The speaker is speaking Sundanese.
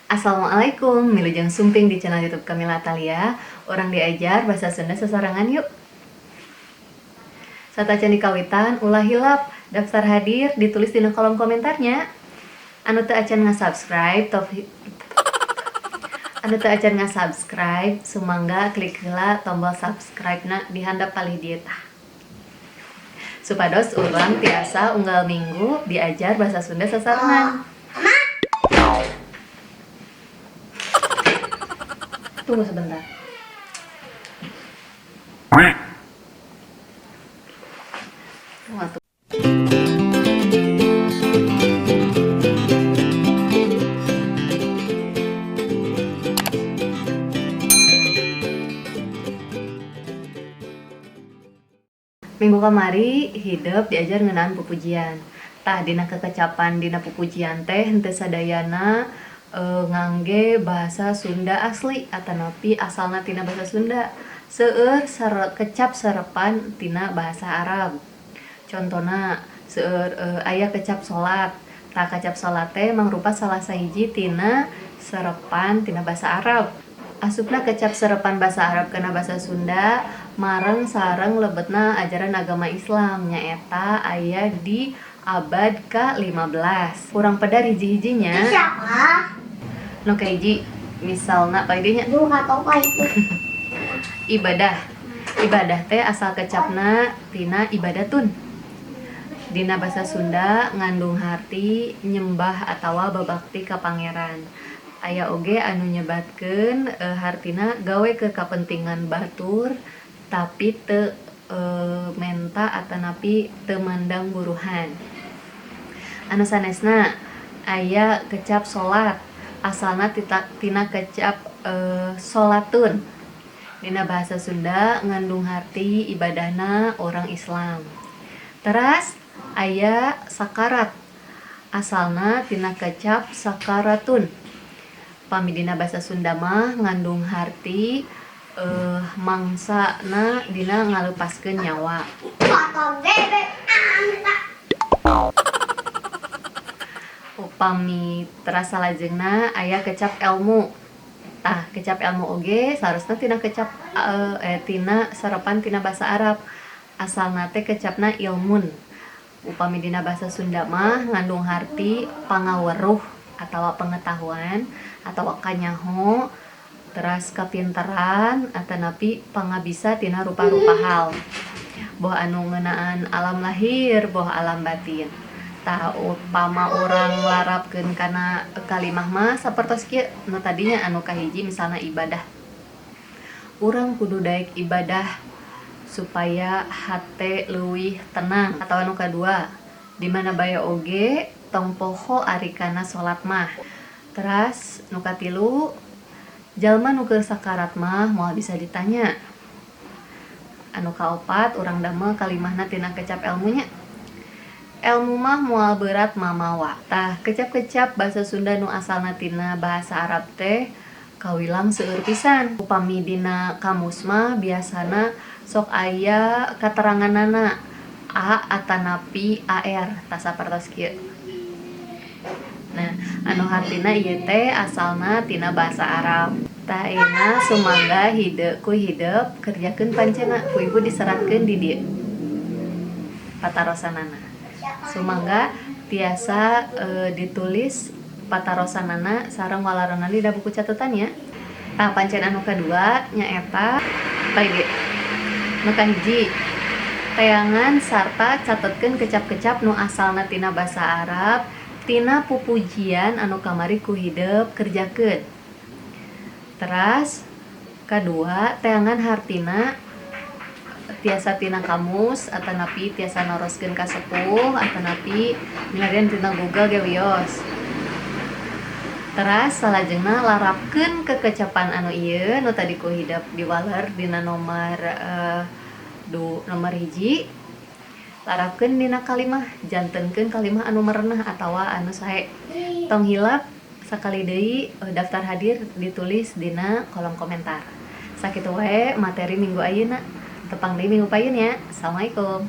Assalamualaikum, wilujeng sumping di channel YouTube Kamila Atalia. Urang diajar bahasa Sunda sasarengan yuk. Satacan dikawitan, ulah hilap daftar hadir ditulis di kolom komentarnya. Anu teu acan nga-subscribe, top anu teu acan nga-subscribe, sumangga klik heula tombol subscribe na di handap palih dieu tah. Supados urang tiasa unggal minggu diajar bahasa Sunda sasarengan. Tunggu sebentar. Tunggu atuh. Minggu kamari hidep diajar ngeunaan pupujian. Tah dina kekecapan dina pupujian teh henteu sadayana ngangge bahasa Sunda asli atanapi asalna tina bahasa Sunda. Seueur kecap serepan tina bahasa Arab. Contona seueur aya kecap salat. Tah kecap salat teh mangrupa salah sahiji tina serepan tina bahasa Arab. Asupna kecap serepan bahasa Arab kana bahasa Sunda mareng sareng lebetna ajaran agama Islam nyaeta aya di abad ka-15. Urang pedar hiji-hijinya. Siapa? Nu kahiji misalna pa dieu nya. Duh, apa itu? Ibadah. Ibadah teh asal kecapna tina ibadatun. Dina bahasa Sunda ngandung harti nyembah atawa babakti ka pangeran. Aya oge anu nyebatkeun hartina gawe ke kapentingan batur tapi teu menta atanapi teu mandang buruhan. Anu sanesna aya kecap salat asalna tina kecap salatun. Dina bahasa Sunda ngandung harti ibadahna orang Islam. Teras aya sakarat asalna tina kecap sakaratun. Pami dina bahasa Sunda mah ngandung harti mangsana dina ngalepaskeun nyawa. Potong bebek angka. Upami teras salajengna aya kecap elmu. Tah kecap elmu oge saharusna tina kecap tina serepan tina bahasa Arab. Asalna teh kecapna ilmun. Upami dina bahasa Sunda mah ngandung harti pangaweruh atawa pengetahuan atawa kanyaho teras kapinteran atanapi pangabisa tina rupa-rupa hal. Boh anu ngeunaan alam lahir, boh alam batin. Tah upama urang larapkeun kana kalimah mah sapertos kieu nu tadinya anu kahiji misalna ibadah. Urang kudu daek ibadah supaya hate leuwih tenang. Atawa anu kadua, di mana bae oge tong poho ari kana salat mah. Teras nu katilu, jalma nu keur sakarat mah moal bisa ditanya. Anu kaopat urang damel kalimahna tina kecap elmunya. Elmu mah moal berat mamawa. Tah kecap-kecap bahasa Sunda nu asalna tina bahasa Arab teh kawilang seueur pisan. Upami dina kamus mah biasana sok aya kateranganana A atanapi AR tah sapertos kieu. Nah, anu hartina ieu teh asalna tina bahasa Arab. Tah ayeuna sumangga hide ku hidep kerjakeun pancena ku ibu diseratkeun di dieu. Patarosanana. Sumangga tiasa ditulis patarosanana sareng walaranana dina buku catatan ya. Tah pancen anu kadua nyaeta bae dieu. Nu kahiji teangan sarta catetkeun kecap-kecap nu asalna tina bahasa Arab tina pupujian anu kamari ku hidep kerjakeun. Teras kadua teangan hartina tiasa tina kamus atanapi tiasa naroskeun ka sepuh atanapi milarian tina Google ge wios. Teras salajengna larapkeun kekecapan anu ieu nu tadi ku hidep diwaler dina nomor nomor hiji. Larapkeun dina kalimah jantenkeun kalimah anu merenah atawa anu sae. Tong hilap sakali deui daftar hadir ditulis dina kolom komentar. Sakitu wae materi minggu ayeuna. Tepang deui minggu payun ya. Assalamualaikum.